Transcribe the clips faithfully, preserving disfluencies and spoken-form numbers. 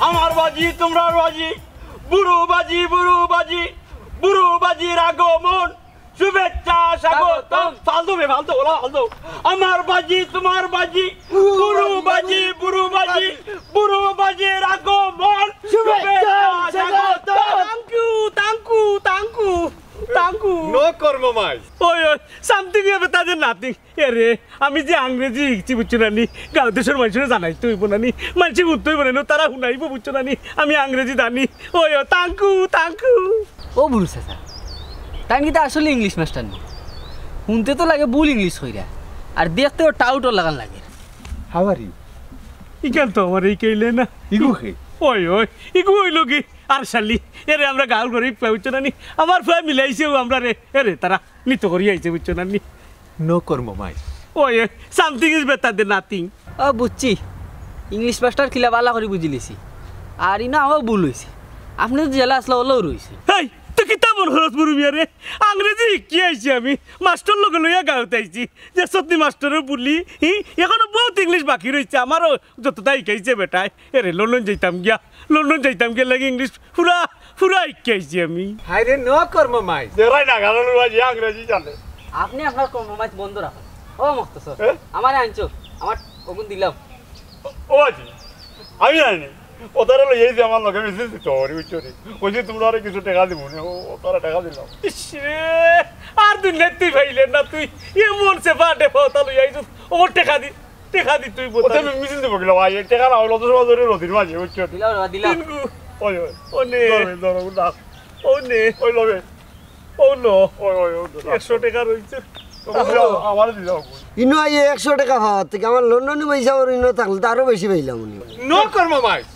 আমার বাজি, তোমার বাজি, বুরু বাজি, বুরু বাজি, বুরু বাজির আগমন, শুভেচ্ছা স্বাগতম। ফালতু বে, ফালতু, ওলা ফালতু। আমার বাজি, তোমার বাজি, বুরু বাজি, বুরু বাজি, বুরু বাজির আগমন, শুভেচ্ছা স্বাগতম। Thank you, thank you, thank you, thank you। No compromise। ওই, ওই, something হবে তাদের nothing। এরে, আমি যে আংরেজি শিখছি, বুঝছো না নি? গাঁও দেশর মানষরে জানাইতে অইবো না নি? মানষে হুনতে অইবো না নি? তারা হুনাইবো, বুঝছো না নি? আমি আংরেজি জানি। ওই, ও, thank you, thank you। ও বুরু চাচা, তাইন কিতা আসলে ইংলিশ মাস্টার নি? হুনতে তো লাগে ভুল ইংলিশ কইরা, আর দেখতেও টাউটর লাখান লাগে। How are you? ইখান তো আমার এই কেইলে না। ইগু কে? ওই, ওই, ইগু অইলো কি? আর শালি, এরে আমরা গাঁওর গরিব ফুয়া, বুঝছো না নি? আমার ফুয়া মিলাইছে ও আমরারে, এরে তারা নিত করি আইছে, বুঝছো না নি? No compromise। ওই, ওই, something is better than nothing। ও, বুঝছি। ইংলিশ মাস্টার কিলা বালা করি বুঝিলিছি। আর ইনো আমারও ভুল অইছে। আপনে তো যেলা আসলা ওলাউ রইছে। হেই, তুই কিতা মন খরচ বুরু মিয়া রে? আংরেজি শিখি আইছি আমি। মাস্টার লগে লইয়া গাঁওত আইছি। যে সত্যি মাস্টারর বুলি, হি? এখনো বহুত ইংলিশ বাকি রইছে। আমারও যতটা শিখাইছে বেটায়। এরে, লন্ডন যাইতাম গিয়া। লন্ডন যাইতাম গিয়া লাগি ইংলিশ পুরা, পুরা শিখি আইছি আমি। হায় রে, no compromise। দেরাই না, গালো লুয়া যে আংরেজি জানে। আপনে আপনার compromise বন্ধ রাখুন। ও মখতসর, এ? আমারে আনছো, আমার অগুন দিলাম। ও আজি, আমি জানি। ও তারা লই এই যে আমার লগে মিছিল দিত, ওরে বুঝছো রে। কইছি তোমরা আরে কিছু টেকা দিবো না, ও, ও তারা টেকা দিলাম। ইস রে, আর দুনিয়াত তুই পাইলে না তুই। এমন সে বাটে ফতা লই আইছস, ও টেকা দি। টেকা দি তুই ওতে বোঝা। আমি মিছিল দিব কিলা ভাই, টেকা না হইলো তো সমাজ ধরে রদিন মাঝে, বুঝছো? দিলাও রে, দিলাও। তিন গু। ওই, ওই। ও নে। ধরো, ধরো, না। ও নে। ওই লবে। ও নো। ওই, ওই, ওই, ওই। একশো টেকা রইছে। আমারে দিলাও। ইনো আইয়ে একশো টেকা পাওয়ার থেকে আমার লন্ডনি পয়সা ওর ইনো থাকলে তো আরো বেশি পাইলাম উনি। No compromise।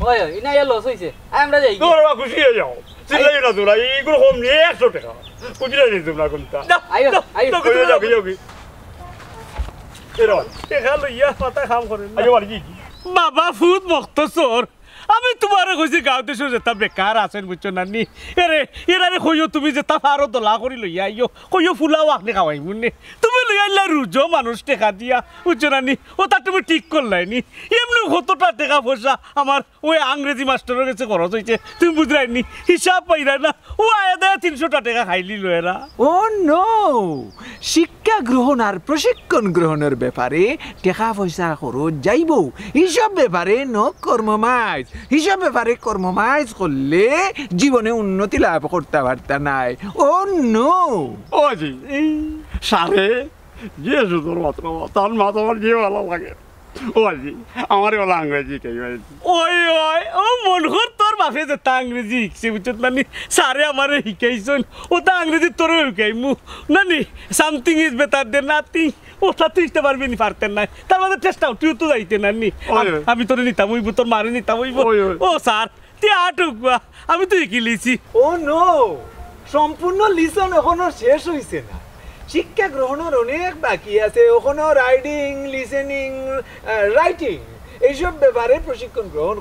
ওই, ওই, ইনো আইয়া লস হইছে। আয় আমরা যাই। তোমরা খুশি হয়ে যাও। চিল্লাই না তোমরা, এইগুলো কম নিয়ে একশো টেকা। বুঝলে নি তোমরা কোনটা? আইও, আইও। ওই, ওই, ওই। এরা। টেকা লইয়া মাথা কাম করে না। আইও, আর কি? বাবা ফুত মখতসর, আমি তোমারে কইছি গাঁও দেশো যেতা বেকার আছেন, বুঝছো না নি? এরে, এরারে কইও তুমি যেতা পারো দলা করি লইয়া আইও। কইও ফুলাও আখনে খাওয়াইমু নে। তুমি লইয়া আইলা রুজো মানুষ টেকা দিয়া, বুঝছো না নি? ওতা তুমি ঠিক করলাই নি। এমনে কতটা টেকা পয়সা আমার ওই আংরেজি মাস্টারর গেছে খরচ হইছে, তুমি বুঝরায় নি? হিসাব পাইরায় না। ও আয়া দেয় তিনশোটা টেকা খাইলিলো এরা। Oh no! শিক্ষা গ্রহণ আর প্রশিক্ষণ গ্রহণর ব্যাপারে টেকা পয়সা খরচ যাইবো। হিসাব ব্যাপারে no compromise। হিসাব ব্যাপারে compromise করলে জীবনে উন্নতি লাভ করতা পারতা নায়। Oh no! ও জি, সারে, যে সুন্দর মাত্র, তার মাথা আমার যে ভালা লাগে। ও আজি, আমারে ওলা আংরেজি কেউ আর কি। ওই, ওই, ও মন কর তোর বাপে যেতা আংরেজি শিখছে, বুঝছত না নি? সারে আমারে শিখাইছইন, ওতা আংরেজি তোরেও শিখাইমু। না নি, something is better than nothing। ওতা তুই শিখতে পারবি নি, পারতে নায়। তার মাঝে test out, তুই তো যাইতে না নি। ওই, আম-, ওই। আমি তোরে নিতাম অইবো, তোর মারে নিতাম অইবো। ওই, ওই। ও স্যার, তে আটুক বা, আমি তো হিকিলিছি। Oh no! সম্পূর্ণ লিসন এখনো শেষ হইছে না। শিক্ষা গ্রহণের অনেক বাকি আছে, এখনো রাইডিং, লিসেনিং, আহ, রাইটিং, এইসব ব্যাপারে প্রশিক্ষণ গ্রহণ।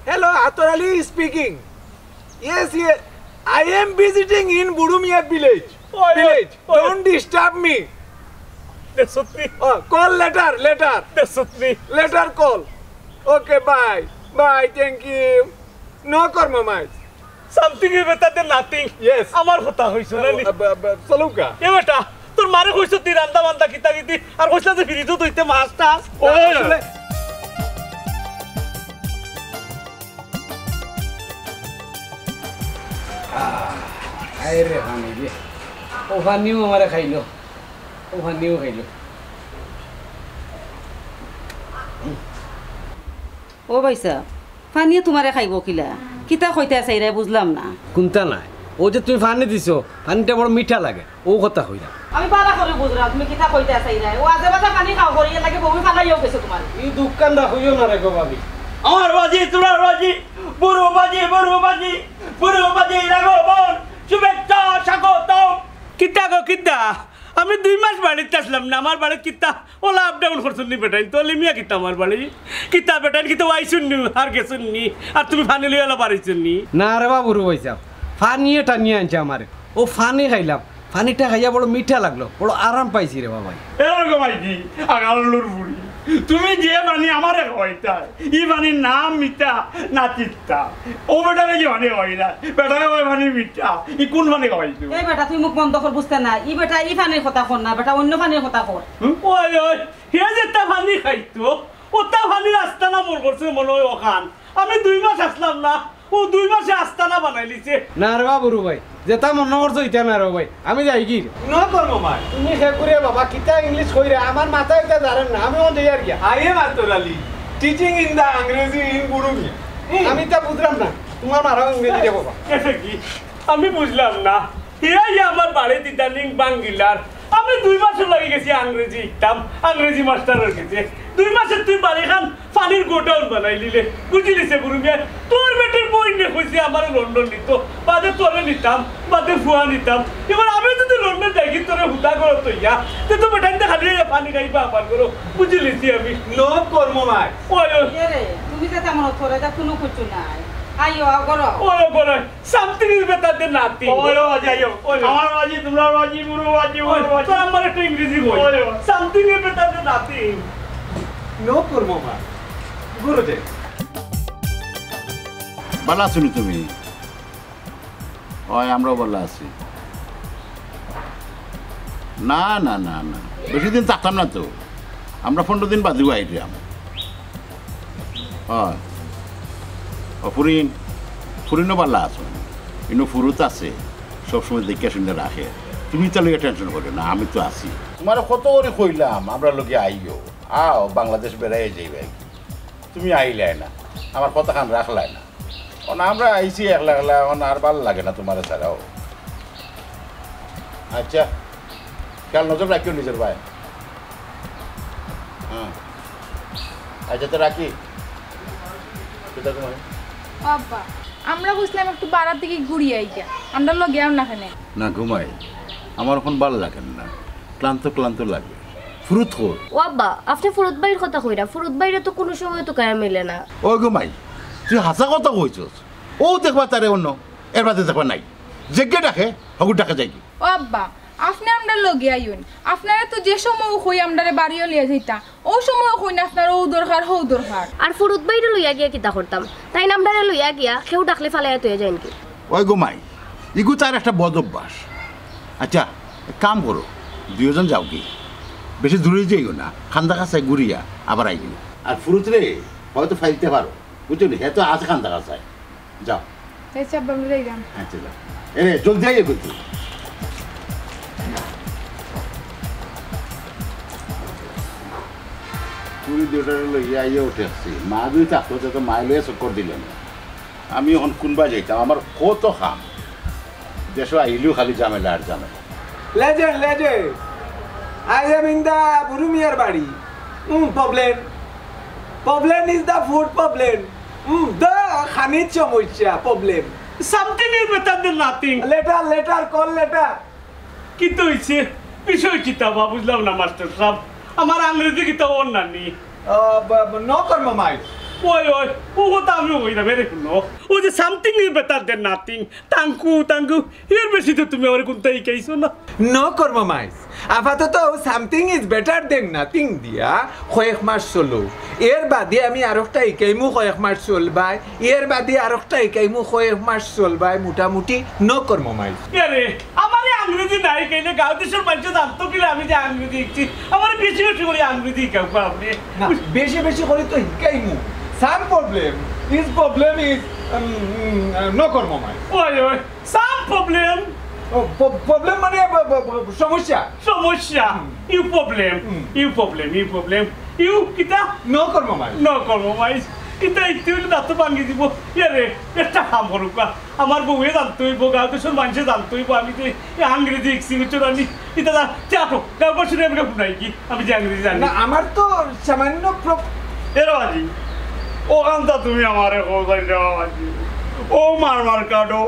হ্যালো, আতর Ali speaking. Yes, yes. I am visiting in Burumia village. ওই, ওই, Village. ওই। Don't disturb me. দেখছত নি? Oh, call later, later. দেখছত নি? Later call. Okay, bye. Bye, thank you. No compromise. Something is better than nothing. Yes. আমার কথা কইছো না নি? আব-, আব-, চলুকা। এ বেটা, তোর মারে কইছত নি রান্দা বান্দা কিতা কিতি? আর কইছলা যে ফ্রিজো থইতে মাছ টাছ। ও, আসলে আয় রে পানি রে। ও পানিও আমারে খাইলো। ও পানিও খাইলো। ও ভাইসাব, পানিয়ে তোমারে খাইবো কিলা? কিতা কইতা চাইরায় বুঝলাম না। কুন্তা নায়, ও যে তুমি পানি দিছো, পানিটা বড় মিঠা লাগে, ও কথা কইরা। আমি বালা করি বুঝরাম তুমি কিতা কইতা চাইরায়। ও আজে বাজে পানি খাও করি, এর লাগি বমি ফালাইয়াও গেছে তোমার। ই দুঃখান রাখিও না রে গো ভাবি। আমার বাজি, তোমার বাজি, বুরু বাজি, বুরু বাজি, বুরু বাজি, রাগো বল, শুভেচ্ছা, স্বাগতম। কিতা গো, কিতা? আমি দুই মাস বাড়িত আছলাম না, আমার বাড়িত কিতা ওলা আপ ডাউন করছইন নি বেটাইন, তো লিমিয়া কিতা আমার বাড়ি? কিতা বেটাইন, কিতা আইছইন নি, আর গেছইন নি, আর তুমি পানি লইয়া ওলা বাড়াইছইন নি? না রে বা বুরু ভাইসাব, পানিয়ে টানিয়ে আনছে আমারে। ও পানি খাইলাম, পানিটা খাইয়া বড় মিঠা লাগলো, বড় আরাম পাইছি রে বাবাই। এরকম আর কি, আগালুর বুড়ি। তুমি যে পানি আমারে খাওয়াইতায়, ই পানির নাম মিঠা না তিতা? ও বেটারে কি পানি খাওয়াইলা? বেটারে কয় পানি মিঠা, ই কুন পানি খাওয়াইছো? এই বেটা, তুই মুখ বন্ধ কর, বুঝতে না। ই বেটা, ই পানির কথা কর না, বেটা, অন্য পানির কথা কর। হুম? ওই, ওই, হে যেতা পানি খাইতো, ওতা পানির আস্তানা মোর করছে মনে অয় অখান। আমি দুই মাস আছলাম না, অউ দুই মাসে আস্তানা বানাইলিছে। না রে বা বুরু ভাই, যেতা মনো করছো ইতা না রে ভাই, আমি যাইগি। No কর্ম মাই। তুমি হে করে বাবা, কিতা English কইরা, আমার মাথায় ইতা ধরের না, আমি অন যাইয়ার গিয়া। I am আতর আলী, teaching in the আংরেজি in বুরু মিয়া। হুম। আমি তা বুঝলাম না, তুমার মারা ইংরেজি রে বাবা। কেনে কি? আমি বুঝলাম না। হে আইয়া আমার বাড়িত ইদানিং বাঙ্গিলার। আমি দুই মাসর লাগি গেছি আংরেজি শিখতাম, আংরেজি মাস্টারর গেছে। দুই মাসে তুই বাড়িখান পানির গোডাউন বানাইলিলে, বুঝিলিছে বুরু মিয়া? তোর বেটির বইনে কইছে আমারে লন্ডন নিতো, বাদে তোরে নিতাম, বাদে ফুয়া নিতাম। এবার আমি যদি লন্ডন যাইগি তোরে হুদা ঘরো থইয়া, তে তো বেটাইন্তে খালি অইয়া পানি খাইবা আমার ঘরো, বুঝিলিছি আমি। No কর্ম মাই। ওই, ওই। এরে, তুমি যে তেমন অত রে, তা কুনু কিছু নাই। আইও, আ, ঘরো। ওই, ওই, ঘরো। Something is better than nothing। ওই, ওই, যাইও। ওই, ওই। আমার বাজি, তুমরার বাজি, বুরু বাজি, ওই, বুরু বাজি। তোর আমার একটা ইংরেজি বই। ওই, ওই। Something is better than nothing। No কর্ম মাই। ঘরো যাই। ভালা আছো নি তুমি? ওই, আমরাও ভালা আছি। না, না, না, না, বেশি দিন থাকতাম না তো, আমরা পনরো দিন বাদেউ আইরাম। ওই, ও ফুরিন, ফুরিনও ভালা আছো? ইনো ফুরুত আছে, সবসময় দেখিয়া শুনিয়া রাখে। তুমি ইতা লইয়া tension করিও না, আমি তো আছি। তুমারে কত করি কইলাম, আমরার লগে আইও, আও, বাংলাদেশ বেড়াইয়া যাইবায়। তুমি আইলায় না, আমার কথাখান রাখলায় না। অখন আমরা আইছি একলা একলা, অখন আর ভালা লাগে না তুমারে ছাড়াও। আচ্ছা, খেয়াল নজর রাখিও নিজর বায়। হ্যাঁ, আচ্ছা, তে রাখি। কিতা ঘুমাই? ও আব্বা, আমরা কইছিলাম একটু বারাত থাকি ঘুরি আইগা, আমরার লগে আও না কেনে? না ঘুমাই, আমার অখন ভালা লাগে না, ক্লান্ত ক্লান্ত লাগে। ফুরুত কই? ও আব্বা, আপনে ফুরুত ভাইর কথা কইরা, ফুরুত ভাইরে তো কুনু সময় তুকাইয়া মিলে না। ও ঘুমাই, তুই হাছা কথা কইছস। অউ দেখবা তারে অনো, এর বাদে দেখবা নাই। যেগিয়ে ডাকে, হগুর ডাকে যাইগি। ও আব্বা, আপনে আমরার লগে আইন। আপনারে তো যে সময়ও কই আমরারে বাড়িও লইয়া যাইতা, অউ সময়ও কইন আপনার অউ দরকার, হউ দরকার। আর ফুরুত ভাইরে লইয়া গিয়া কিতা করতাম? তাইন আমরারে লইয়া গিয়া কেউ ডাকলে ফালাইয়া থইয়া যাইন কি? ওই ঘুমাই, ইগু তার একটা বদ অভ্যাস। আচ্ছা, এক কাম করো, দুইওজন যাওগি, বেশি দূরে যাইও না, কান্দা কাছায় ঘুরিয়া আবার আইও। আর ফুরুতরে হয়তো ফাইলতে পারো, বুঝছো নি? হে তো আছে কান্দা কাছায়। যাও। এই চাপ বাবলু যাইলাম। আচ্ছা, যাও। এরে, জলদি আইও কিন্তু। পুরি দুটারে লইয়া আইয়া উঠে আসছি। মা দুই থাকতো, তো মায় লইয়া চক্কর দিল না। আমি অখন কুনবা যাইতাম, আমার কত কাম। দেশো আইলেও খালি ঝামেলা আর ঝামেলা। Legend, legend. I am in the Bru মিয়ার বাড়ি। হুম, problem. Problem is the food problem. হুম, the খানির সমস্যা, problem. Something is better than nothing. Letter, letter, call letter. কিতা অইছে? বিষয় কিতা বা? বুঝলাম না মাস্টার সাব। আমার আংরেজি কিতা অর না নি? আহ, ব-, ব-, no কর্ম মাই। ওই, ওই, অউ কথা আমিও কইরাম, এরে হুনো। অউ যে something is better than nothing, thank you, thank you, এর বেশি তো তুমি আমারে কুন্তা হিকাইছো না। No কর্ম মাই। আপাতত something is better than nothing দিয়া কয়েক মাস চলো। এর বাদে আমি আরোকটা হিকাইমু কয়েক মাস চলবায়। এর বাদে আরোকটা হিকাইমু কয়েক মাস চলবায় মোটামুটি। No কর্ম মাই। এরে, আমারে আংরেজি না হিকাইলে গাঁও দেশর মানষে জানতো কিলা আমি যে আংরেজি হিকছি? আমারে বেশি বেশি করি আংরেজি হিকাউক্কা আপনে। না, বেশি বেশি করি তো হিকাইমু। Some problem is, problem is, উম, উম, no কর্ম মাই। ওই, ওই, some problem। ও, প-, problem মানে ব-, ব-, ব-, সমস্যা। সমস্যা। হুম। You problem, hmm. You problem, you problem। You কিতা? No কর্ম মাই। No কর্ম মাই। কিতা ইতে অইলে দাঁত ভাঙ্গি দিব। এরে, একটা কাম করুক্কা। আমার বউয়ে জানতো অইবো, গাঁও দেশর মানষে জানতো অইবো, আমি যে আংরেজি হিকছি, বুঝছো না নি? ইতা যা, চা তো, গাঁও পাশে আমি হুনাই কি? আমি যে আংরেজি জানি। না, আমার তো সামান্য প্র- এরে বাজি, অখানতা তুমি আমারে কও যাইন রে বাবাজি। অউ মার মার কাটো,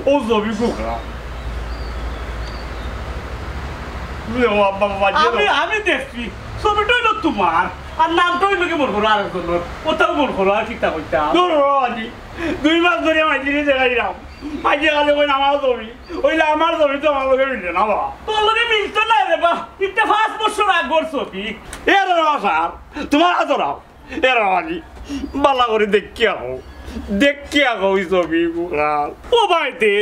অউ জবি কুকরা। ও আব্বা, বাবাজি, আমি, আমি দেখছি, ছবিটা অইলো তুমার, আর নামটা অইলো কি মনো করো আরেকজনর, অতাও মনো করো, আর কিতা কইতাম? ধরো বাবাজি, দুই মাস ধরি মাইজিরে দেখাইরাম। মাঝে খালি কইন আমার ছবি, অইলে আমার ছবি তো আমার লগে মিলে না বা। তোর লগে মিলতো না রে বা, ইটা পাঁচ বছর আগর ছবি। এ রে বা স্যার, তুমার আতো রাও, এ রে বাজি, বালা করি দেখিয়া কও, দেখিয়া কও ই ছবি গুলা। ও ভাই দে,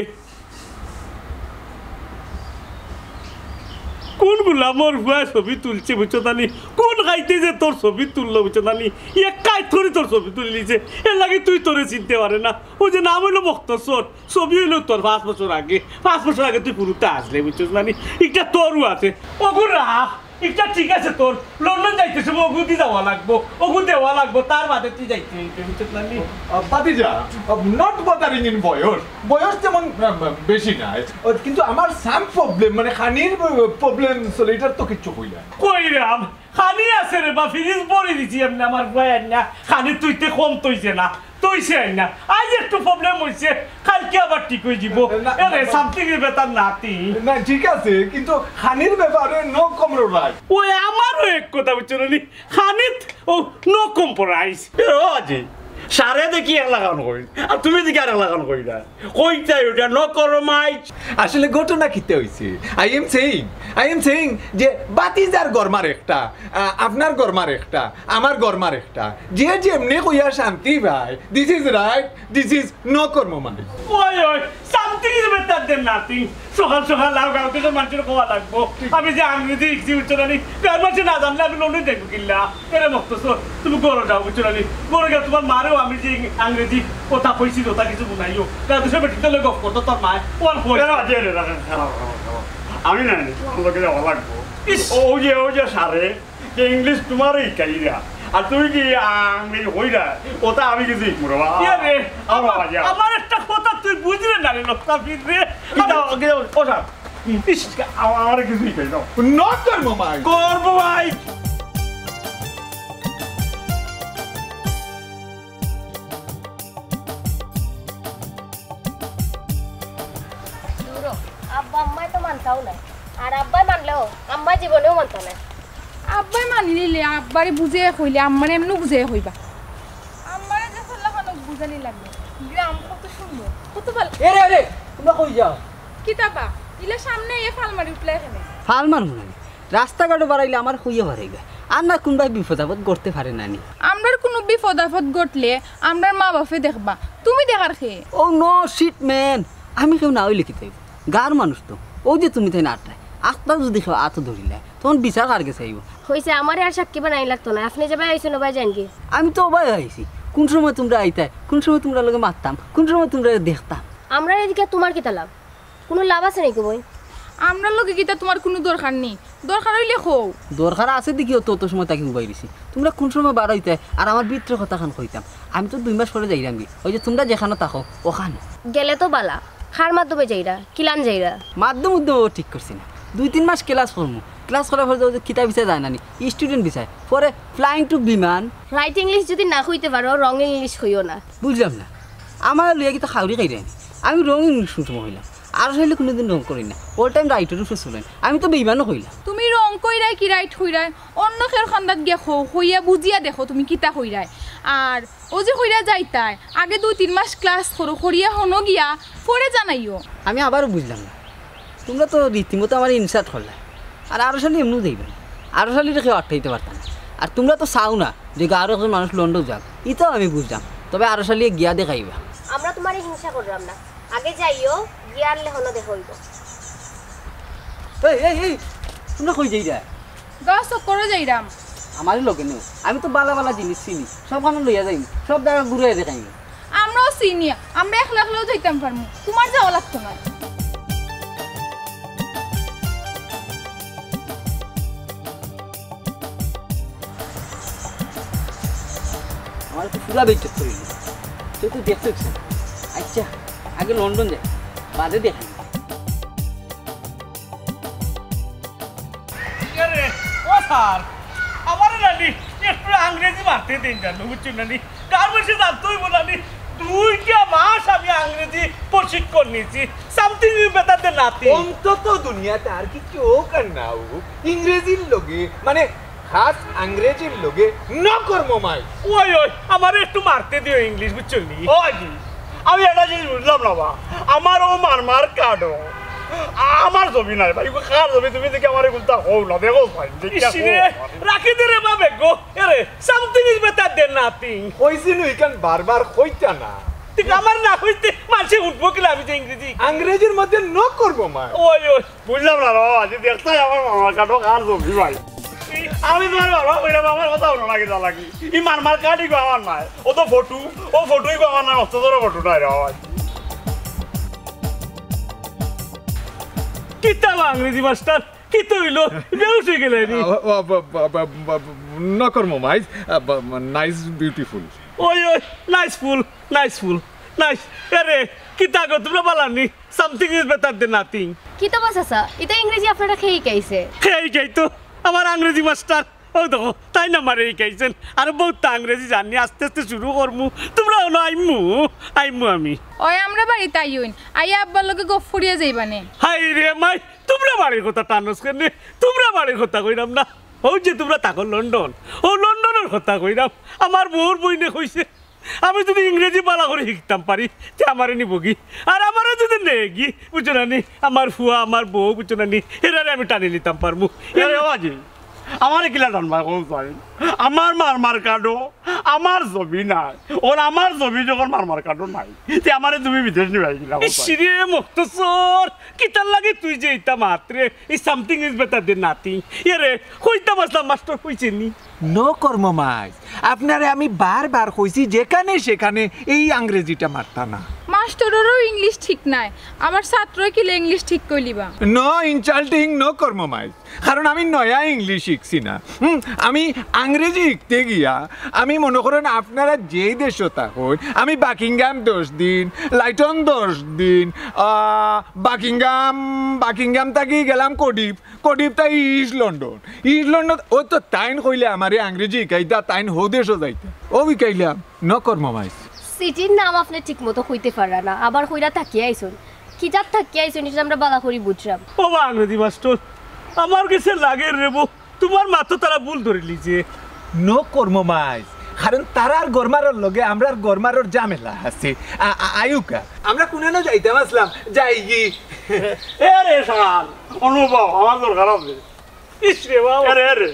কুন গুলামর ফুয়ায় ছবি তুলছে বুঝছো জানি, কুন খাইতে যে তোর ছবি তুললো বুঝছো জানি, এক কাইত করি তোর ছবি তুলি নিছে, এর লাগি তুই তোরে চিনতে পারে না। অউ যে নাম অইলো মখতসর, ছবি অইলো তোর পাঁচ বছর আগে, পাঁচ বছর আগে তুই ফুরুতা আছলে বুঝছো জানি, ইটা তোরও আছে। ওগু রাখ, ইটা ঠিক আছে তোর, লন্ডন যাইতে সময় ওগু দি যাওয়া লাগবো, ওগু দেওয়া লাগবো, তার বাদে তুই যাইতে অইবে বুঝছো জানি। আহ, ভাতিজা, আহ, not bothering in বয়স, বয়স তেমন, আহ, বেশি নাই। ও, কিন্তু আমার some problem, মানে খানির problem চলে, ইটার তো কিচ্ছু কইলা না। কইরাম, খানি আছে রে বা, ফ্রিজ ভরি দিছি এমনে আমার ফুয়ায় আইনা, খানি তুইতে কম তইছে না, তইছে আইনা। আইজ একটু problem অইছে, কাইলকে আবার ঠিক অই যিবো। না, না, এরে, না। Something is better than nothing। না, ঠিক আছে, কিন্তু খানির ব্যাপারে no compromise। ওই আমারও এক কথা বুঝছো না নি, খানিত ও no compromise। এ, ও আজি, সারে দেখি এক লাখান কইন, আর তুমি দেখি আর এক লাখান কইন না। কইতাই ওটা no compromise। আসলে ঘটনা কিতা অইছে? I am saying, I am saying যে ভাতিজার গরমার একটা, আ, আপনার গরমার একটা, আমার গরমার একটা। যে যেমনে কইয়া শান্তি পায়, this is right, this is no compromise। ওই, ওই, something is better than nothing। সকাল সকাল লাও গাঁও থাকি মানষরে কওয়া লাগবো। আমি যে আংরেজি শিখছি, বুঝছো না নি? গাঁওর মানষে না জানলে আমি লন্ডন যাইবো কিলা? এরে মখতসর, তুমি ঘরো যাও, বুঝছো না নি? ঘরো গিয়া তুমার মারেও আমি যে আংরেজি কথা কইছি, যথা কিছু বুঝাইও। তার দুশো বেটির লগে গপ করতো তোর মায়, ওর কই। এরে বাজে রে, রাখো, খারাপ, খারাপ, খারাপ। আমি না, তুমার লগে যাওয়া লাগবো। ইস। ও, ওই যে, ওই যে সারে, যে ইংলিশ তুমারে শিখাইরা, আর তুমি কি আংরেজি কইরা, ওটা আমি কিছু শিখবো রে বাবা। ইয়ে রে, আমার বাবা, যা। আমার একটা কথা তুই বুঝলে না রে, লোকটা ফির রে। কিতা, কিতা, ও স্যার, ইস, আ-, আমারে কিছু শিখাই দাও। No compromise। Compromise। দূরো, আব্বা আম্মায় তো মানতাও না, আর আব্বায় মানলেও আম্মায় জীবনেও মানতা না। আব্বায় মানিলিলে, আব্বারে বুঝাইয়া কইলে, আম্মারে এমনেও বুঝাইয়া কইবা। আম্মারে যে ফল্লা খানো বুঝানি লাগবে। গ্রাম কত সুন্দর, কত ভালা। এরে, এরে, তুমরা কই যাও? কিতা বা, ইলা সামনে আইয়া ফাল মারি উঠলায় কেনে? ফাল মারমু না নি। রাস্তাঘাটো বারাইলে আমারে কইয়া বারাইবা। আর না কুনবায় বিপদ আপদ ঘটতে পারে না নি। আমরার কুনু বিপদ আপদ ঘটলে আমরার মা বাপে দেখবা, তুমি দেখার কে? Oh no, shit man, আমি কেউ না অইলে কিতা অইবো? গাঁওর মানুষ তো। অউ যে তুমি তাইন আটরায়, আখতা যদি কেউ আতো ধরিলায়, তখন বিচার কার গেছে আইবো? কইছে, আমারে আর সাক্ষী বানানি লাগতো না, আপনে যেবায় আইছইন অবায় যাইনগি। আমি তো অবায় আইছি, কুন সময় তুমরা আইতায়, কুন সময় তুমরার লগে মাততাম, কুন সময় তুমরারে দেখতাম। আমরারে দেখিয়া তুমার কিতা লাভ? কুনু লাভ আছে নাকি বইন? আমরার লগে কিতা তুমার কুনু দরকার নি? দরকার অইলে কও। দরকার আছে দেখিয়াউ তো অত সময় থাকি উবাই রইছি। তুমরা কুন সময় বার অইতায় আর আমার ভিতরে কথাখান কইতাম। আমি তো দুই মাস পরে যাইরামগি। অউ যে তুমরা যেখানো থাকো, অখানো। গেলে তো বালা। কার মাধ্যমে যাইরা? কিলান যাইরা? মাধ্যম উদ্যম অউ ঠিক করছি না। দুই তিন মাস class করমু। Class করার পরে তো অউ যে কিতা ভিসায় যায় না নি? Student ভিসায়। পরে flying to বিমান। Right English যদি না কইতে পারো, wrong English কইও না। বুঝলাম না। আমারে লইয়া কিতা খাউরি খাইরায় নি? আমি wrong English কুন সময় কইলাম? আরশ আলী কুনুদিন wrong করইন না, all time right-র উপরে চলইন। আমি তো বেইমানও কইলাম। তুমি wrong কইরায় কি right কইরায়, অন্য কেউর কান্দাত গিয়া কও, কইয়া বুঝিয়া দেখো তুমি কিতা কইরায়। আর অউ যে কইরা যাইতায়, আগে দুই তিন মাস class করো, করিয়া হনো গিয়া, পরে জানাইও। আমি আবারও বুঝলাম না, তুমরা তো রীতিমতো আমারে insult করলায়, আর আরশ আলী এমনেও যাইবা না, আরশ আলীরে কেউ আটকাইতে পারতা না। আর তুমরা তো চাও না যে গাঁওর একজন মানুষ লন্ডন যাউক, ইতাও আমি বুঝলাম, তবে আরশ আলীয়ে গিয়া দেখাইবা। আমরা তুমারে হিংসা কররাম না, আগে যাইও, গিয়া আরলে হনো দেখা অইবো। এই, এই, এই, তুমরা কই যাইরায়? গাঁও চক্করো যাইরাম। আমারে লগে নেও, আমি তো বালা বালা জিনিস চিনি, সবখানো লইয়া যাইমু, সব জাগা ঘুরাইয়া দেখাইমু। আমরাও চিনি, আমরা একলা একলাও যাইতাম পারমু, তুমার যাওয়া লাগতো নায়। আমারে তো পুরা বেইজ্জত করি দিছে। তুই তো দেখতে ইচ্ছা। আচ্ছা, আগে লন্ডন যাই, বাদে দেখাই। আরে, ও স্যার, আমারে নানি একটু আংরেজি মারতে দেইন জানো, বুঝছো নানি? গাঁওর মানষে জানতো অইবো নানি, দুইটা মাস আমি আংরেজি প্রশিক্ষণ নিছি। Something is better than nothing। অন্তত দুনিয়াত আর কিচ্ছু অউক আর না অউক, ইংরেজির লগে, মানে, খাস আংরেজির লগে no compromise। ওই, ওই, আমারে একটু মারতে দিও ইংলিশ, বুঝছো নি? ওই, আমি একটা জিনিস বুঝলাম না বা, আমার ও মারমার কার্ডও আমার জমি নাই ভাই, ও কার জমি? তুমি দেখি আমার এগুলো তা হও না, দেখো ভাই, দেখি ইসরে, রাখি দে রে বা বেগো। এরে, something is better than nothing। কইছি নু, ইখান বারবার কইতা না। ঠিক আমার না কইতে মানষে উঠবো কিলা, আমি যে ইংরেজি। আংরেজির মধ্যে নো করবো মা। ওই, ওই। বুঝলাম না রে বাবা, যে দেখতে আমার মামার কার্ডও কার জমি ভাই। আমি তোমার বাবা কইলাম, আমার কথা হলো নাকি তা লাগি। এই মারমার কার্ডই গো আমার নাই। ও তো ফটো, ও ফটোই গো আমার নাই, অত বড় ফটো নাই রে বাবা। কিতা বা আংরেজি মাস্টার? কিতা হইলো? বেহুশ হয়ে গেলে নি? আ, আ, আ, আ, আ, আ, নো করমো মাইজ, আ, বা, বা, নাইস বিউটিফুল। ওই, ওই, নাইস ফুল, নাইস ফুল, নাইস। আরে, কিতা গো, তোমরা বালা নি? Something is better than nothing। কিতা বা চাচা, ইতা ইংরেজি আপনারা কে হিকাইছে? কে হিকাইতো? আমার আংরেজি মাস্টার। ও দেখো, তাইন আমারে হিকাইছইন। আরো বউত আংরেজি জানি, আস্তে আস্তে শুরু করমু। তোমরা অনো আইমু, আইমু আমি। ওই আমরা বাড়িত আইওইন, আইয়া আব্বার লগে গফ ফুরিয়া যাইবানে। হায় রে মাই, তোমরা বাড়ির কথা টানোস কেনে? তোমরা বাড়ির কথা কইরাম না। ও যে তোমরা থাকো লন্ডন, ও লন্ডনর কথা কইরাম। আমার বউর বইনে কইছে, আমি যদি ইংরেজি বালা করি হিকতাম পারি, তে আমারে নিবোগি। আর আমারে যদি নেগি, বুঝছো না নি? আমার ফুয়া, আমার বউ, বুঝছো না নি? এরারে আমি টানি নিতাম পারমু। এরে বাবাজি, আমারে কিলা টানবা কও চাই? আমার মারমার কার্ডও আমার জমি নাই। ওর আমার জমি যখন মারমার কার্ডও নাই, তে আমারে তুমি বিদেশ নিবাই কিলা কও চাই? ইসরে মখতসর, কিতার লাগি তুই যে ইতা মাতরে? এই something is better than nothing। এরে, কইতাম আছলাম মাস্টার কইছে নি? নো করমো মাইজ, আপনারে আমি বারবার কইছি যেখানে সেখানে এই আংরেজিটা মারতা না। মাস্টাররও ইংলিশ ঠিক নাই, আবার ছাত্রই কিলা ইংলিশ ঠিক কইলিবা? নো ইনসাল্টিং, নো করমো মাইজ। কারণ আমি নয়া ইংলিশ শিখছি না। হুম, আমি আংরেজি শিখতে গিয়া, আমি মনো করইন আপনারা যেই দেশো থাকইন, আমি বাকিংহাম দশ দিন, লাইটন দশ দিন, আহ, বাকিংহাম, বাকিংহাম থাকি গেলাম কর্ডিফ, কর্ডিফ থাকি ইস্ট লন্ডন, ইস্ট লন্ডন, ও তো তাইন কইলে আমারে আংরেজি হিকাইতা, তাইন হউ দেশো যাইতা, ও হিকাইলাম, নো করমো মাইজ। সিটির নাম আপনে ঠিক মতো কইতে পাররা না, আবার কইরা থাকিয়া আইছইন। কিজাত থাকিয়া আইছইন, ইটা আমরা বালা করি বুঝরাম। ও বা আংরেজি মাস্টার, আমার গেছে লাগের রে বউ, তুমার মাত তারা ভুল ধরিলিছে। নো করমো মাইজ, কারণ তারার গরমারর লগে আমরার গরমারর ঝামেলা আছে। আ-, আ-, আইউক্কা। আমরা কুনানো যাইতাম আছলাম, যাইগি। এরে শাল, অনুভব, আমার দরকার আছে। ইস রে বাবা। আরে, আরে,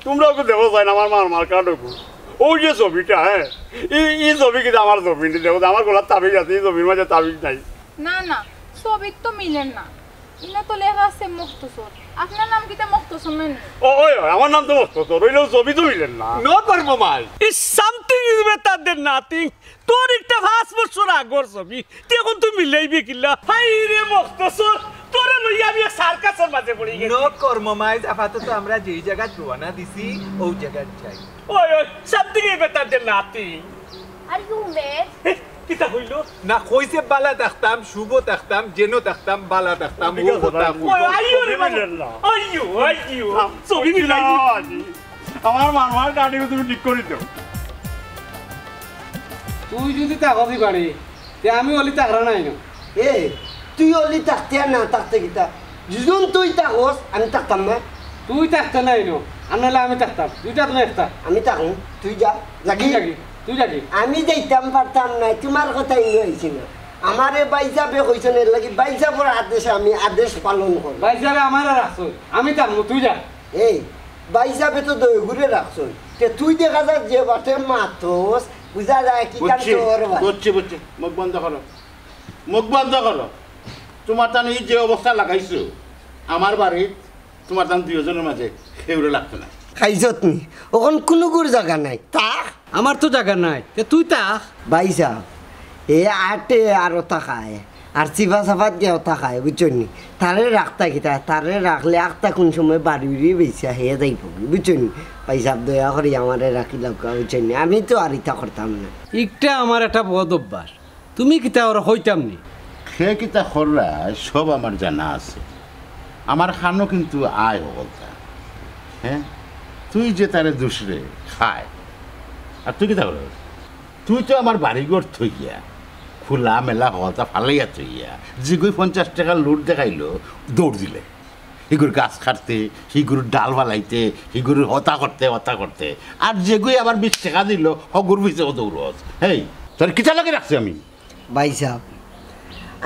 তোমরাও তো দেখো চাই না আমার মারমার কার্ডও। ওই যে ছবিটা, হ্যাঁ, এই, এই ছবি কিন্তু আমার ছবি নি, দেখো, আমার গলাত তাবিজ আছে, এই ছবির মাঝে তাবিজ নাই। না, না, ছবিত তো মিলের না। ইনো তো লেখা আছে মখতসর। আপনার নাম কিতা মখতসর নায় নি? ও, ওই, ওই, আমার নাম তো মখতসর, অইলেও ছবি তো মিলের না। নো করমো মাইজ। Is something is better than nothing। তোর একটা পাঁচ বছর আগর ছবি, তুই অখন তুই মিলাইবি কিলা? হায় রে মখতসর, তোরে লইয়া আমি এক সার্কাসর মাঝে পড়ি গেছি। নো করমো মাইজ, আপাতত আমরা যেই জাগাত রওয়ানা দিছি, অউ জাগাত যাই। ওই, ওই, something is better than nothing। Are you mad? এ, কিতা কইলো? না, কইছে বালা থাকতাম, শুভ থাকতাম, যেন থাকতাম, বালা থাকতাম, ঠিক ও আছে, কথা ভাই। কইছে। ওই, আইও রে বাবা। ছবি মিলেন না। আইও, আইও। না, ছবি মিলাই। না, আজি। আমার মারমার কার্ডও তুমি ঠিক করি দেও। তুই যদি থাকস ই বাড়ি, তে আমি অলি থাকরাম নায় ইনো। এ, তুই অলি থাকতে আর না থাকতে কিতা? যুদি তুই থাকস, আমি থাকতাম না। তুই থাকতে নায় ইনো, আর নাইলে আমি থাকতাম। দুইটাত একটা। আমি থাকমু, তুই যা। যাগি? তুই যাগি, তুই যাগি। আমি যাইতাম পারতাম না, তুমার কথা ইনো আইছে না। আমারে ভাইসাবে কইছইন, এরলাগি ভাইসাবর আদেশে আমি আদেশ পালন করমু। ভাইসাবে আমারে রাখছইন, আমি থাকমু, তুই যা। এই, ভাইসাবে তো দইগুরে রাখছইন। তে তুই দেখা যায় যে বাটে মাতস, বুঝা যায় কি কাম বুঝছি, তোর বাটে। বুঝছি, বুঝছি। মুখ বন্ধ করো। মুখ বন্ধ করো। তুমার তান ই যে অবস্থা লাগাইছো, আমার বাড়িত তুমার তান দুইওজনর মাঝে কেউরে লাগতো না। খাইছত নি? অখন কুনুগুর জাগা নাই। তা? আমার তো জাগা নাই। তে তুই তা? ভাইসাব, এ আটে আর অতা খায়। আর চিপা চাপাত গিয়া অতা খায়, বুঝছইন নি? তারে রাখতা কিতা? তারে রাখলে আখতা কুন সময় বাড়ি উড়ি বেচিয়া হে যাইবো, বুঝছইন নি? ভাইসাব, দয়া করি আমারে রাখিলাউক্কা, বুঝছইন নি? আমি তো আর ইতা করতাম না। ইকটা আমার একটা বদ অভ্যাস। তুমি কিতা ওরে কইতাম নি? কে কিতা কররা, সব আমার জানা আছে। আমার খানো কিন্তু আয় হকলতা। হ্যাঁ? তুই যে তারে দুষরে খায়। আর তুই কিতা করস? তুই তো আমার বাড়িঘর থইয়া, খোলা মেলা হকলতা ফালাইয়া থইয়া, যেগুই পঞ্চাশ টেকার লুট দেখাইলো, দৌড় দিলে। হিগুর গাছ কাটতে, হিগুর ডাল ফালাইতে, হিগুর হতা করতে, হতা করতে। আর যেগুই আবার বিশ টেকা দিলো, হগুর পিছে দৌড়স। হেই, তোরে কিতার লাগি রাখছি আমি? ভাইসাব,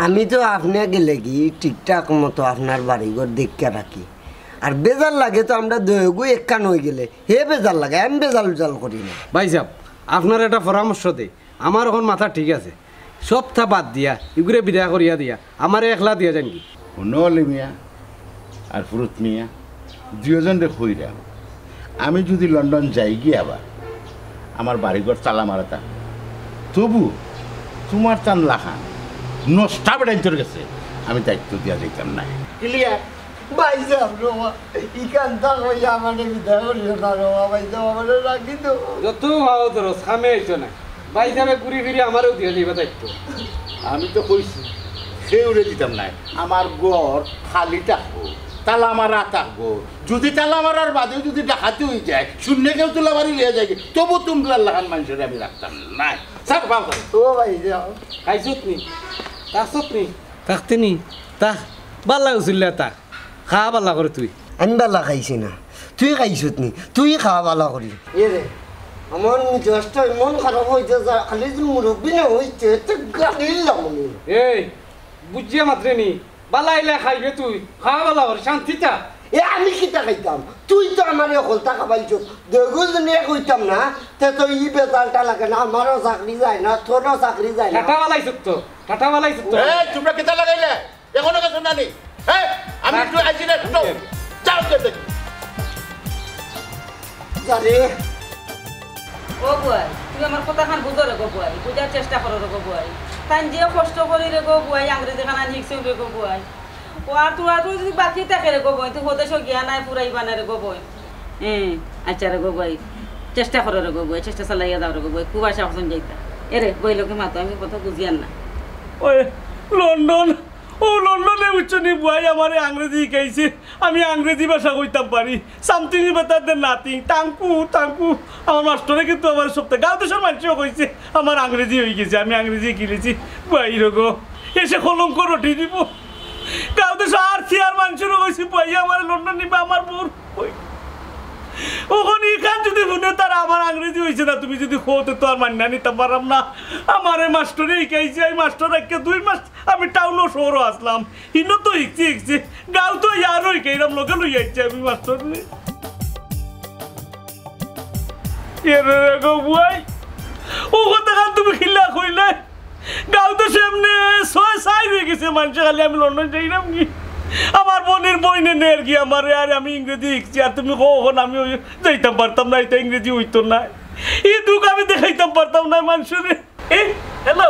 আমি তো আপনে গেলেগি ঠিকঠাক মতো আপনার বাড়িঘর দেখিয়া রাখি। আর বেজার লাগে তো আমরা দুইগু একখান অইগেলে, হে বেজার লাগে, আমি বেজাল উজাল করি না। ভাইসাব, আপনারে একটা পরামর্শ দেই, আমার অখন মাথা ঠিক আছে, সবতা বাদ দিয়া, ইগুরে বিদায় করিয়া দিয়া, আমারে একলা দিয়া যাইনগি। হুনো অলি মিয়া আর ফুরুত মিয়া, দুইওজনরে কইরাম, আমি যুদি লন্ডন যাইগি আবার, আমার বাড়িঘর তালা মারা থাকবো। তবু তুমার তান লাখান নষ্টা বেটাইন্তর গেছে আমি দায়িত্ব দিয়া যাইতাম নায়। ক্লিয়ার? ভাইসাব রে বা, ইখানতা কইয়া আমারে বিদায় করিও না রে বা, ভাইসাব আমারে রাখি দেও। যত ভাও ধরো, সামে আইতো না। ভাইসাবে ঘুরি ফিরি আমারেও দিয়া যাইবা দায়িত্ব। আমি তো কইছি, কেউরে দিতাম নায়। আমার ঘর খালি থাকবো, তালা মারা থাকবো। যুদি তালা মারার বাদেও যুদি ডাকাতি অইযায়, শূন্য কেউ তুলা বাড়ি লইয়া যায়গি, তবু তুমরার লাখান মানষরে আমি রাখতাম নায়। স্যার, বাবা। ও ভাইসাব। খাইছত নি? থাকছত নি? থাকতে নি? থাক। বালা উসুল্লা থাক। খা বালা করি তুই। আমি বালা খাইছি না, তুই খাইছত নি? তুই খা বালা করি। এরে, আমার মিজাজটা এমন খারাপ অইছে, যা খালি যে মুরব্বি না অইছে, এতে গালির লামনি। এই, বুঝিয়া মাতরে নি, বালা আইলে খাইবে তুই, খা বালা করি, শান্তি থাক। এ, আমি কিতা খাইতাম? তুই তো আমারে হকলতা খাবাইছস। দুইগুজনে কইতাম না, তে তো ই বেজালটা লাগে না, আমারও চাকরি যায় না, তোরও চাকরি যায় না। ঠাটা বালাইছত তো, ঠাটা বালাইছত তো। এই, তুমরা কিতা লাগাইলে? এখনো গেছো না নি? এই, আমি একটু আইছি না, একটু যাও, যাও, যাও। জানি। ও বুয়াই, তুমি আমার কথাখান বুঝো রে গো বুয়াই, বুঝার চেষ্টা করো রে গো বুয়াই। তাইন যে কষ্ট করি রে গো বুয়াই, আংরেজি খান আনি শিখছে রে গো বুয়াই। ও আর তোরা তো যদি বাকি থাকে রে গো বুয়াই, তুই হদেশও গিয়া নাই, ফুরাইবা না রে গো বুয়াই। হুম, আচ্ছা রে গো বুয়াই, চেষ্টা করো রে গো বুয়াই, চেষ্টা চালাইয়া যাও রে গো বুয়াই, খুব আশা করছেন যাইতা। এরে, বইলো কি মাতো, আমি কথা বুঝিয়ার না। ওই, লন্ডন, ও লন্ডনে বুঝছো নি বুয়াই আমারে আংরেজি শিখাইছে, আমি আংরেজি ভাষা কইতাম পারি। Something is better than nothing. Thank you, thank you. আমার মাস্টরে কিন্তু আমার সপ্তাহে গাঁও দেশর মানষেও কইছে, আমার আংরেজি অইগেছে, আমি আংরেজি শিখিলিছি। বুয়াই রে গো, এ সে কলঙ্ক রটি দিব। গাঁও দেশর আর সিয়ার মানষেও কইছে, বুয়াই আমারে লন্ডন নিবা, আমার বউর। ওই, অখন ইখান যুদি হুনে তারা আমার আংরেজি অইছে না, তুমি যুদি কও, তে তো আর মাইন্না নিতাম পাররাম না। আমারে মাস্টরে শিখাইছে, আমি মাস্টর রাখিয়া দুই মাস আমি টাউনো শহরো আছলাম, হিনো তো শিখছি, শিখছি, গাঁও তো ইয়ারও শিখাইলাম, লগে লইয়া আইছি আমি মাস্টররে। এরে রে গো বুয়াই, ও কথাখান তুমি কিলা কইলে? গাঁও তো সেমনে ছয় ছাই অইগেছে, মানষে খালি আমি লন্ডন যাইরাম নি। আমার বইনর বইনে নের গিয়া আমারে, আর আমি ইংরেজি শিখছি, আর তুমি কও অখন আমি ওই যাইতাম পারতাম না, ইতা ইংরেজি অইতো না। ই দুখ আমি দেখাইতাম পারতাম না মানষরে। এ, হ্যালো,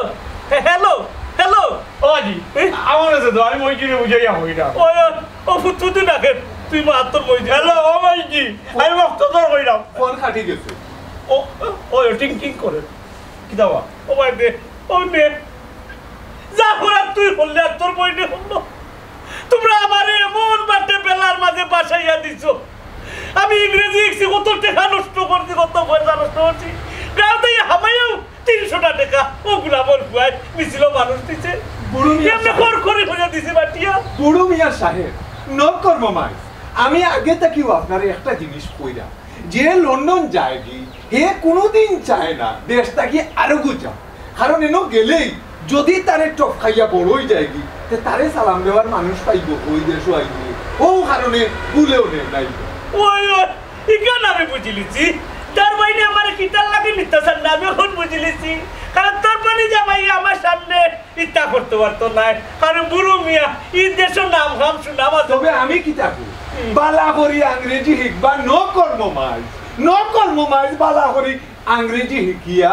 হ্যালো, হ্যালো। ও আজি, এ? আমার আছে তো, আমি মইজিরে বুঝাইয়া কইরাম। ও, ও, ও ফুতুতু ডাকে, তুই মাত্র মইজি। হ্যালো, ও মইজি, আমি মক্তদর কইরাম। ফোন কাটি গেছে। ও, ও, ও, টিং টিং করে। কিতা বা? ও ভাই দে, ও নে। যা করার তুই করলে আর তোর বইনে করলো। তোমরা আমারে এমন বাটে বেলার মাঝে বাসাইয়া দিছো। আমি ইংরেজি শিখছি, কত টেকা নষ্ট করছি, কত পয়সা নষ্ট করছি। গাঁওতে হামাইয়াও তিনশোটা টেকা ও গুলামর বুয়াই মিছিল মানুষ দিছে। বুড়ো মিয়া এমনি সাহেব। কর করে করে দিছে বাটিয়া। বুড়ো মিয়া সাহেব, no compromise। আমি আগে থাকিও আপনারে একটা জিনিস কইরা, যে লন্ডন যায়গি, হে কোনোদিন চায় না দেশ থাকি আরগু যাক। কারণ এনো গেলেই যদি তারে টপ খাইয়া বড় অই যায়গি, তে তারে সালাম দেওয়ার মানুষ পাইবো ওই দেশও আইবো। ও কারণে ভুলেও নে নাই। ওই, ওই, ইখান আমি বুঝিলিছি। তার বাইরে আমারে কিতার লাগি নিতাম না, আমি অখন বুঝিলিছি। কারণ তোর মানে জামাই আমার সামনে ইতা করতে পারতো নায়। কারণ বুড়ো মিয়া, ই দেশর নাম খাম সুনাম আছে। তবে আমি কিতা কই? হুম। বালা করি আংরেজি শিখবা, no compromise। No compromise, বালা করি আংরেজি শিখিয়া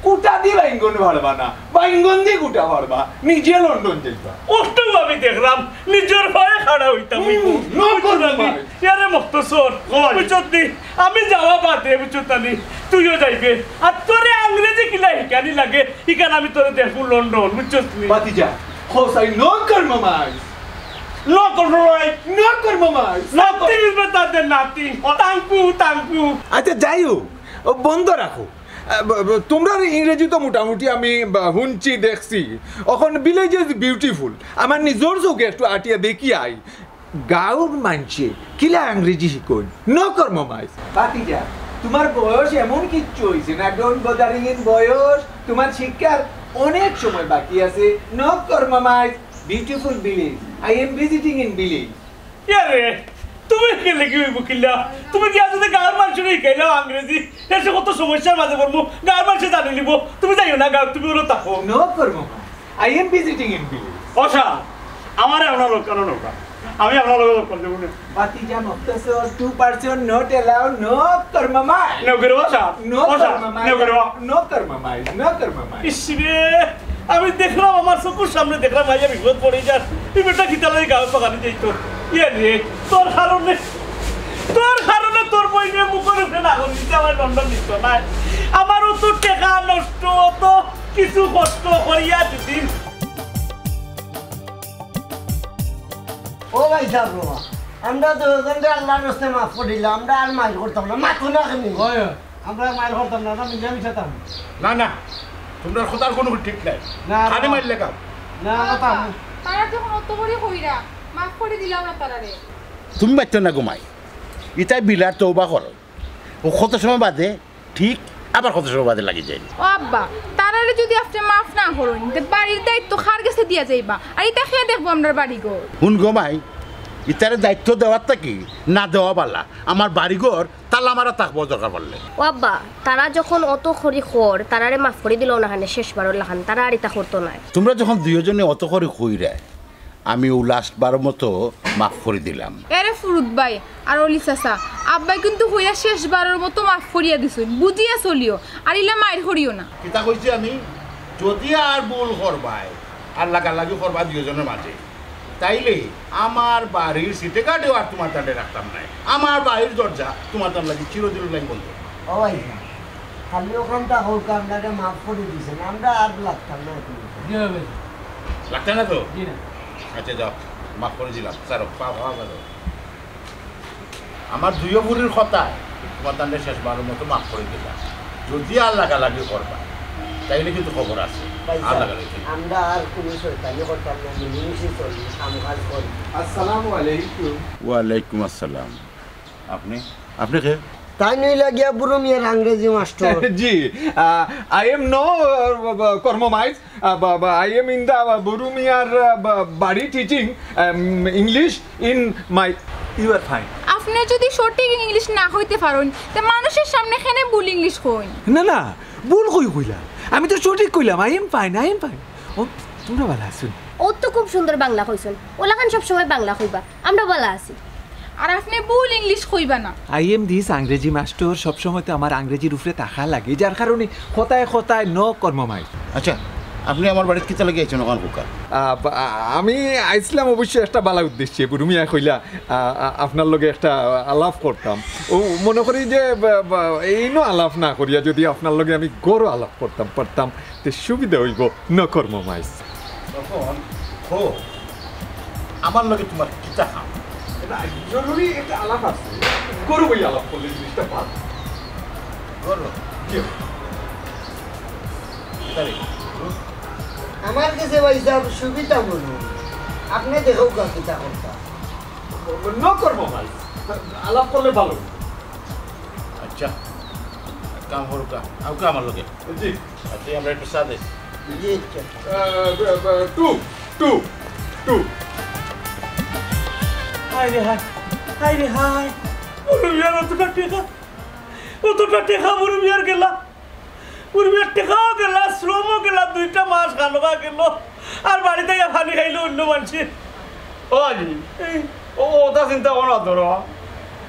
কুটা দি বাইঙ্গন ফাড়বা না, বাইঙ্গন দি কুটা ফাড়বা, নিজে লন্ডন যাইবা। অটাউ আমি দেখরাম, নিজর পায়ে খাড়া অইতাম হুম, অইবো। No compromise। ইয়ারে মক্তসর, কই? বুঝছত নি? আমি যাওয়া বাদে, বুঝছত নি? তুইও যাইবে। আর তোরে আংরেজি কিলা হিকানি লাগে, ইখান আমি তোরে দেখমু লন্ডন, বুঝছস নি? ভাতিজা, হোসাই, no compromise। No compromise। No compromise। Nothing is better than nothing। Thank you, thank you। আচ্ছা, যাই হোক, ও বন্ধ রাখো। আ, ব-, ব-, তোমরার ইংরেজি তো মোটামুটি আমি, বা, হুনছি, দেখছি। অখন village is beautiful। আমার নিজর চোখে একটু আটিয়া দেখি আই। গাঁওর মানষে কিলা আংরেজি শিকইন? No compromise। ভাতিজা, তুমার বয়স এমন কিচ্ছু অইছে না, don't bothering in বয়স, তুমার শিক্ষার অনেক সময় বাকি আছে। Knock কর মামাইজ, beautiful village. I am visiting in village. ইয়ারে, তুমি গেলে কি অইবো কিলা? তুমি গিয়া যদি গাঁওর মানষরে হিকাইলাও আংরেজি, এর সে কত সমস্যার মাঝে পড়মু, গাঁওর মানষে জানি নিবো। তুমি যাইও না গাঁও, তুমি অনো থাকো। Knock কর মামাইজ, I am visiting in village. ও সাব, আমারে আপনার লগে কেনে নৌকা? আমি আপনার লগে লগ করতে বলি। ভাতিজা মখতসর, two person not allow, knock কর মামাইজ। নৌকর ও সাব, Knock ও কর সাব, মামাইজ, নৌকর। Knock কর মামাইজ, knock কর মামাইজ। ইস রে, আমি দেখলাম, আমার চকুর সামনে দেখলাম, আইয়া বিপদ পড়ি যার। এই বেটা কিতা লাগি গাঁও পাকানি যাইতো? ইয়ারে, তোর কারণে, তোর কারণে তোর বইনে মুখর উপরে না করি দিতে আমার লন্ডন দিত নাই। আমারও তো টেকা নষ্ট, অত কিছু কষ্ট করিয়া দিদিন। ও ভাইসাব, আমরা দুইজনরে আল্লার রাস্তায় মাফ করি দিলাম, আমরা আর মাইর করতাম না, মাতো না কেনে? অয়, অয়, আমরা মাইর করতাম না, আমরা মিলামিশা থাকমু। না, না, তুমরার কথার কুনু ঠিক নাই। না, খালি না। মাইর লাগাও। না, কথা। তারা যখন অত করি কইরা, মাফ করি দিলাম না তারারে। তুমি মাতিও না গো মাই, ইতায় বিলার তওবা করো। ও কত সময় বাদে ঠিক, আবার কত সময় বাদে লাগি যায়। ও আব্বা, তারারে যুদি আপনে মাফ না করইন, তে বাড়ির দায়িত্ব কার গেছে দিয়া যাইবা? আর ইতা কে দেখবো আমরার বাড়ি ঘর? হুন গো মাই, ইতারে দায়িত্ব দেওয়ার থাকি না দেওয়া বালা। আমার বাড়ি ঘর তালা মারা থাকবো দরকার পড়লে। ও আব্বা, তারা যখন অত করি কর, তারারে মাফ করি দিলাও না কেনে শেষবারর লাখান, তারা আর ইতা করতো নায়। তুমরা যখন দুইওজনে অত করি কইরায়, আমি অউ লাস্ট বারর মতো মাফ করি দিলাম। এরে ফুরুত ভাই আর অলি চাচা, আব্বায় কিন্তু কইরা শেষবারর মতো মাফ করিয়া দিছইন, বুঝিয়া চলিও, আর ইলা মাইর করিও না। কিতা কইছি আমি? যুদি আর ভুল করবায়, আর লাগালাগি করবায় দুইওজনর মাঝে, তাইলে আমার বাড়ির সিটে গাটেও আর তুমার তানরে রাখতাম নায়। আমার বাড়ির দরজা তুমার তান লাগি চিরদিন লাগি বন্ধ। ও ভাই, খালি অখানটা কউক্কা, আমরারে মাফ করি দিছইন, আমরা আর লাগতাম না তুমি। জি ভাই। লাগতাম না তো? জি না। আচ্ছা, যাও, মাফ করি দিলাম। ছাড়ো, পাও, পাও, ছাড়ো। আমার দুইও ফুরির কথায় তুমার তানরে শেষবারর মতো মাফ করি দিলাম। যুদি আর লাগালাগি করবায়, তাইলে কিন্তু খবর আছে। ভাই আর সাহেব, লাগালাগি। আমরা আর কুনু শয়তানি করতাম না, মিলিমিশি চলি, কাম কাজ করি। আসসালামু আলাইকুম। ওয়ালাইকুম আসসালাম। আপনি? আপনি কে? তাইন অইলা গিয়া বুরু মিয়ার আংরেজি মাস্টর। জি, আহ, I am no, আহ, কর্ম মাইজ, আহ, বা, বা, I am in the, আহ, বুরু মিয়ার, আহ, বা, বাড়ি teaching, um, English in my, you are fine. আপনে যুদি সঠিক ইংলিশ না কইতে পারইন, তে মানুষর সামনে কেনে ভুল ইংলিশ কইন? না, না, ভুল কই কইলাম? আমি তো সঠিক কইলাম, I am fine, I am fine. ও, তুমরা ভালা আছো নি? ও তো খুব সুন্দর বাংলা কইছইন, অলাখান সবসময় বাংলা কইবা। আমরা ভালা আছি। আর আপনে ভুল ইংলিশ কইবা না। I am this আংরেজি মাস্টর, সবসময় তো আমার আংরেজির উপরে থাকা লাগে, যার কারণে কথায় কথায় no কর্ম মাইজ। আচ্ছা, আপনি আমার বাড়িত কিতা লাগি আইছইন অখান কউক্কা? আ, বা, আ, আমি আইছলাম অবশ্য একটা ভালা উদ্দেশ্যে। বুরু মিয়ায় কইলা, আ, আ, আপনার লগে একটা আলাপ করতাম। ও মনে করি যে, বা, বা, এইনো আলাপ না করিয়া যুদি আপনার লগে আমি ঘরো আলাপ করতাম পারতাম, তে সুবিধা অইবো, no কর্ম মাইজ। তখন কও, আমার লগে তুমার কিতা কাম? না, জরুরি একটা আলাপ আছে। ঘরো বইয়া আলাপ করলে জিনিসটা ভালা। ঘরো? জি। তাই? আমার গেছে ভাইসাব সুবিধা মনে অয়। আপনে দেখউক্কা কিতা করতা। No কর্ম মাইজ। আলাপ করলে ভালা। আচ্ছা, এক কাম করউক্কা, আউক্কা আমার লগে। জি। আচ্ছা, আমরা একটু চা দেই। জি, আচ্ছা। আহ, ব-, ব-, two, two, two. হায় রে হায়, হায় রে হায়। বুরু মিয়ার অতটা টেকা, অতটা টেকা বুরু মিয়ার গেলা। বুরু মিয়ার টেকাও গেলা, শ্রমও গেলা, দুইটা মাস খানোকা গেল। আর বাড়িত আইয়া পানি খাইলো অইন্য মানষে। ও আজি, এই। ও, অতা চিন্তা করো না ধরো।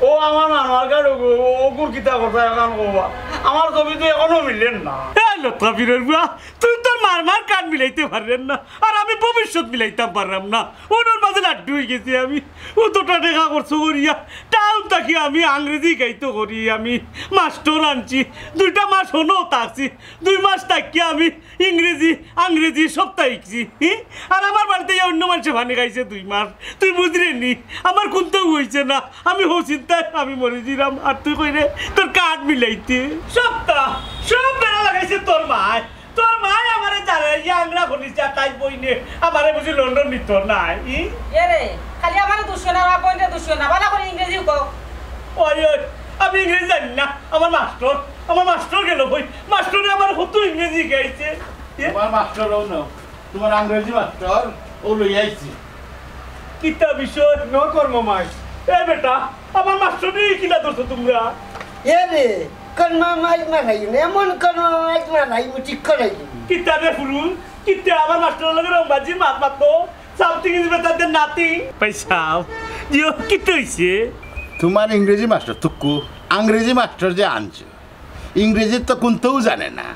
ও আমার মামার গাড়ি, ও, ও, অগুর কিতা কথা অখান কওবা। আমার জমি তো অখনো মিলের না। এ লতা পীরর পুয়া, তুই তোর মামার কান মিলাইতে পাররে না, আর আমি ভবিষ্যৎ মিলাইতাম পাররাম না। অনর মাঝে লাড্ডু অইগেছি আমি। অতটা টেকা খরচ করিয়া টাউন থাকি আমি আংরেজি হিকাইতো করি, আমি মাস্টর আনছি, দুইটা মাস অনো থাকছি, দুই মাস থাকিয়া আমি ইংরেজি, আংরেজি সবতা হিকছি, হি? আর আমার বাড়িত আইয়া অইন্য মানষে পানি খাইছে দুই মাস। তুই বুঝরে নি? আমার কুন্তাউ অইছে না। আমি হউ চিন্তায় আমি মরি যিরাম। আর তুই কইরে তোর কার্ড মিলাইতে। সবতা, সব বেড়া লাগাইছে তোর মায়। তোর মায় আমারে জানাইয়া আংরা করিছে, তাই বইনে আমারে বুঝি লন্ডন নিত নায়, ই? এরে, খালি আমারে দুষিও না, আমার বইনরে দুষিও না, ভালা করি ইংরেজি কও। ওই, ওই, আমি ইংরেজি জানি না। আমার মাস্টর, আমার মাস্টর গেল কই? মাস্টরে আমার কত ইংরেজি হিকাইছে। তোমার মাস্টার অউ নাও, তোমার আংরেজি মাস্টার, অউ লইয়া আইছি। কিতা বিষয়? নকর্ম মাইস। এ বেটা, আমার মাস্টাররে কিলা ধরছো তুমরা? এ রে, কর্মা মাইস মারাইও না, এমন কর্মা মাইস মারাইমু ঠিক করাইমু। কিতা রে ফুরুল, কিতা আমার মাস্টারর লগে রংবাজির মাত মাততো? Something is better than nothing। ভাইসাব, জিও, কিতা অইছে? তোমার ইংরেজি মাস্টার তুক্কু, আংরেজি মাস্টার যে আনছো, ইংরেজির তো কুন্তাউ জানে না।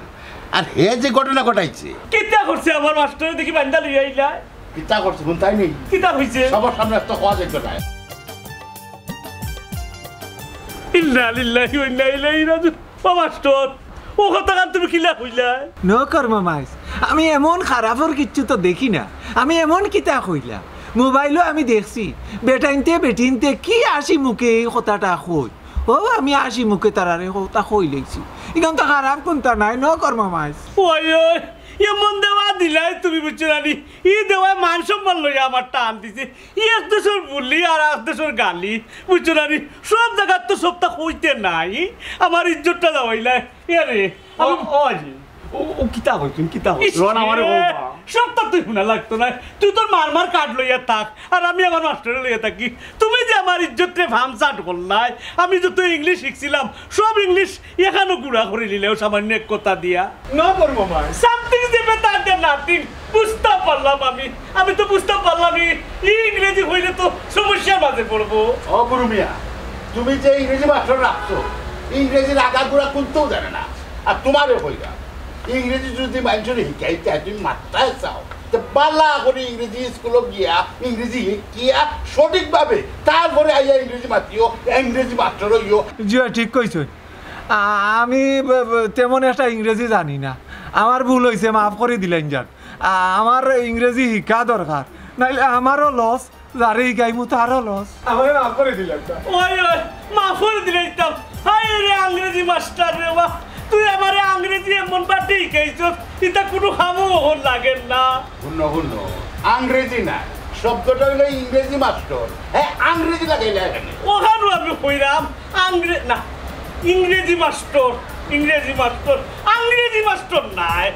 আর হে যে ঘটনা ঘটাইছে। কিতা করছে আমার মাস্টারে দেখি বাইন্দা লইয়া আইলায়? কিতা করছে, হুনতায় নি? কিতা অইছে? সবার সামনে তো কওয়া যাইতো না। ইন্না লিল্লাহি ওয়া ইন্না ইলাইহি রাজিউন। ও মাস্টার, অউ কথাখান তুমি কিলা কইলায়? নকর্ম মাইস, আমি এমন খারাপর কিচ্ছু তো দেখি না। আমি এমন কিতা কইলাম? মোবাইলো আমি দেখছি, বেটাইন্তে বেটিন্তে কি হাসি মুখে ই কথাটা কয়। অউ আমি হাসি মুখে তারারে কথা কইলাইছি। ইখান তো খারাপ কুন্তা নায়, নকর্ম মাইস। ওই, ওই, এমন দেওয়া দিলায় তুমি, বুঝছো না নি? ই দেওয়ায় মান সম্মান লইয়া আমার টান দিছে। ই এক দেশর বুলি আর এক দেশর গালি, বুঝছো না নি? সব জাগাত তো সবতা কইতে নাই, আমার ইজ্জতটা যাওয়াইলায়। এরে, আমি ও, ও আজি, ও, ও কিতা কইছইন, কিতা কইছইন? ইস, রন আমারে রে, কও বা। সবতা তুই হুনা লাগতো নায়। তুই তোর মার মার কার্ড লইয়া থাক, আর আমি আমার মাস্টারে লইয়া থাকি। তুমি যে আমার ইজ্জতরে ফামচাট করলায়, আমি যত ইংলিশ শিখছিলাম, সব ইংলিশ এখানো গুড়া করি দিলায়, অউ সামান্য এক কথা দিয়া। নকর্ম মাইস। Something is better than nothing। বুঝতাম পারলাম আমি, আমি তো বুঝতাম পারলাম ই, ই ইংরেজি কইলে তো সমস্যার মাঝে পড়বো। ও গুরু মিয়া, তুমি যে ইংরেজি মাস্টার রাখছো, ইংরেজির আগাগুড়া কুন্তাউ জানে না। আর তোমারে কইরাম, ইংরেজি যদি মানষরে হিকাইতায় তুমি মাততায় চাও, তে বালা করি ইংরেজি স্কুলো গিয়া, ইংরেজি হিকিয়া সঠিকভাবে তারপরে আইয়া ইংরেজি মাতিও, ইংরেজি মাস্টার অইও। জি, ঠিক কইছইন। আ-, আমি ব-, ব-, তেমন একটা ইংরেজি জানি না। আমার ভুল অইছে, মাফ করি দিলাইন যান। আ-, আমার ইংরেজি হিকা দরকার, নাইলে আমারও লস, যারে হিকাইমু তারও লস। আমারে মাফ করি দিলাইন যান। ওই, ওই, মাফ করি দিলাইতাম। হায় রে আংরেজি মাস্টার রে বা, তুই আমারে আংরেজি এমন বাটে হিকাইছস, ইতা কুনু কামো অখন লাগের না। হুনো, হুনো, আংরেজি না, শব্দটা অইলো ইংরেজি মাস্টার। হ্যাঁ, আংরেজি লাগাইলা কেনে? অখানউ আমি কইরাম, আংরে-, না, ইংরেজি মাস্টার, ইংরেজি মাস্টার, আংরেজি মাস্টার নায়।